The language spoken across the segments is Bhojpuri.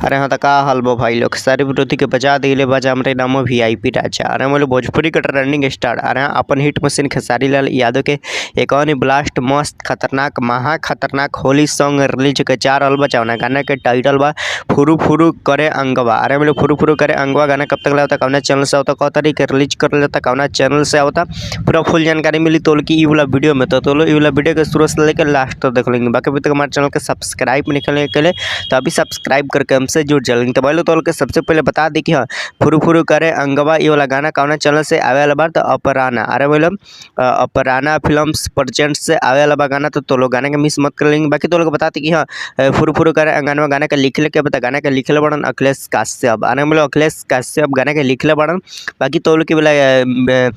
अरे हाँ त का हाल बा भाई लोग। सारे विरोधी के बजा दिले बजा हमरे नामो वीआईपी राजा। अरे हम लोग भोजपुरी के ट्रेंडिंग स्टार। अरे हाँ, अपन हिट मशीन खेसारी लाल यादव के एक और ब्लास्ट मस्त खतरनाक महा खतरनाक होली सॉन्ग रिलीज के जा रहल बा। जौना गाना के टाइटल बा फुरू फुरू करे अंगवा। अरे हम लोग फुरू फुरू करे अंगवा गाना कब तक आवता, कौना चैनल से आवता, कौ तारीख के रिलीज करल जाता, कौना चैनल से आवता, पूरा फुल जानकारी मिली तोल की ई वाला वीडियो में। तो तोलो ई वाला वीडियो के शुरू से लेकर लास्ट तक देख लेंगे। बाकी अभी तक हमारे चैनल के सब्सक्राइब नहीं करने के लिए तो अभी सब्सक्राइब करके हमसे जुड़ जाएंगे। तो भाई लोग तो के सबसे पहले बता दी कि हाँ फुरू फुरू करे अंगवा ये वाला गाना कौना चैनल से आवे वाला बा, तो अपराना। अरे भाई लोग अपराना फिल्म्स प्रेजेंट से आवे वाला बा गाना, तो लोग गाना के मिस मत कर लेंगे। बाकी तो लोग बताते कि हाँ फुरू फुरू करे अंगनवा गाना के लिखले के बता, गाना के लिखले बड़न अखिलेश काश्यप। अरे बोलो अखिलेश काश्यप गाना के लिखले बड़न। बाकी तो लोग के बोला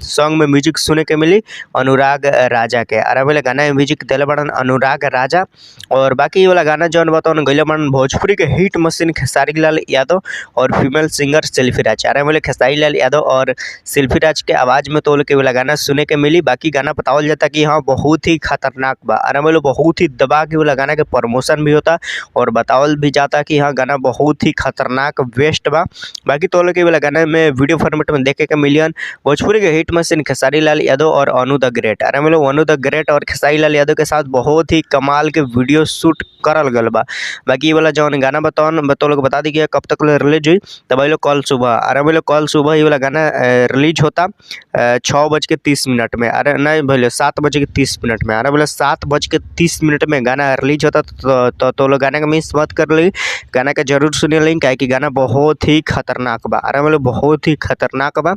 सॉन्ग में म्यूजिक सुने के मिली अनुराग राजा के। अरे बोले गाना में म्यूजिक दिले बड़न अनुराग राजा। और बाकी ये वाला गाना जौन बताओ गैले बड़न भोजपुरी के हिट मशीन खेसारी लाल यादव और फीमेल सिंगर शिल्पी राज। अरे बोले खेसारी लाल यादव और शिल्पी राज के आवाज़ में तो के वाला गाना सुने के मिली। बाकी गाना बतावल जाता कि हाँ बहुत ही खतरनाक बा। अरे बोले बहुत ही दबा के वाला गाना के प्रमोशन भी होता और बतावल भी जाता कि हाँ गाना बहुत ही खतरनाक बेस्ट बा। बाकी तो के वाला गाना में वीडियो फॉर्मेट में देखे के मिलियन भोजपुरी के हिट मशीन खेसारी लाल यादव और अनु the great. अरे बोले अनु the great और खेसारी लाल यादव के साथ बहुत ही कमाल के वीडियो शूट करल गल बा। बाकी ये वाला जौन गाना बताओ बतो लोग बता दी कि कब तक रिलीज हुई, तो भाई लोग कल सुबह। अरे भाई लोग कल सुबह ये वाला गाना रिलीज होता 6:30 में। अरे नहीं भाई 7:30 में। अरे बोले 7:30 में गाना रिलीज होता। तो लोग गाना का मिस मत कर ली, गाना का जरूर सुने लें, क्या कि गाना बहुत ही खतरनाक बा। अरे बोले बहुत ही खतरनाक बा।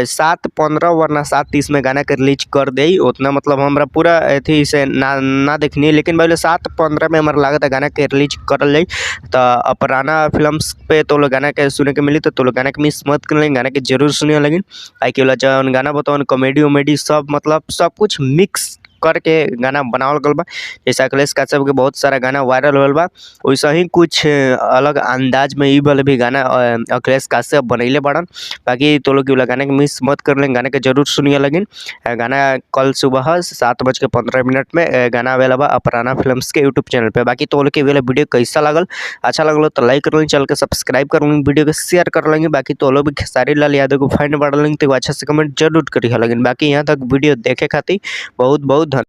7:15 वरना 7:30 में गाना के रिलीज कर दे, उतना मतलब हमारा पूरा अथी से ना ना देखनी, लेकिन भाई 7:15 में हमारा लागत है गाना के रिलीज करल जाई। तो अपराना फिल्म्स पे तो लोग गाना के सुने के मिली, तो लोग गाना के मिस मत कर लें, गाना के जरूर सुने लगिन। आई के वाला जौन गाना बताओ कॉमेडी उमेडी सब मतलब सब कुछ मिक्स करके गाना बनावल गल बा। जैसे अखिलेश काश्यप के बहुत सारा गाना वायरल होल बा, वैसे ही कुछ अलग अंदाज में ई वाला भी गाना अखिलेश काश्यप बनैले बड़न। बाकी तो लोग गाना के मिस मत कर लें, गाना के जरूर सुनिए लगिन। गाना कल सुबह 7:15 में गाना आवेला बा अपराना फिल्म्स के यूट्यूब चैनल पे। बाकी तो लोग के वाला वीडियो कैसा लागल, अच्छा लगल तो लाइक कर लें, चैनल के सब्सक्राइब कर लेंगे, वीडियो के शेयर कर लेंगे। बाकी तो लोग भी खेसारी लाल यादव को फैन बढ़ लेंगे तो अच्छा से कमेंट जरूर करी लगिन। बाकी यहाँ तक वीडियो देखे खातिर बहुत बहुत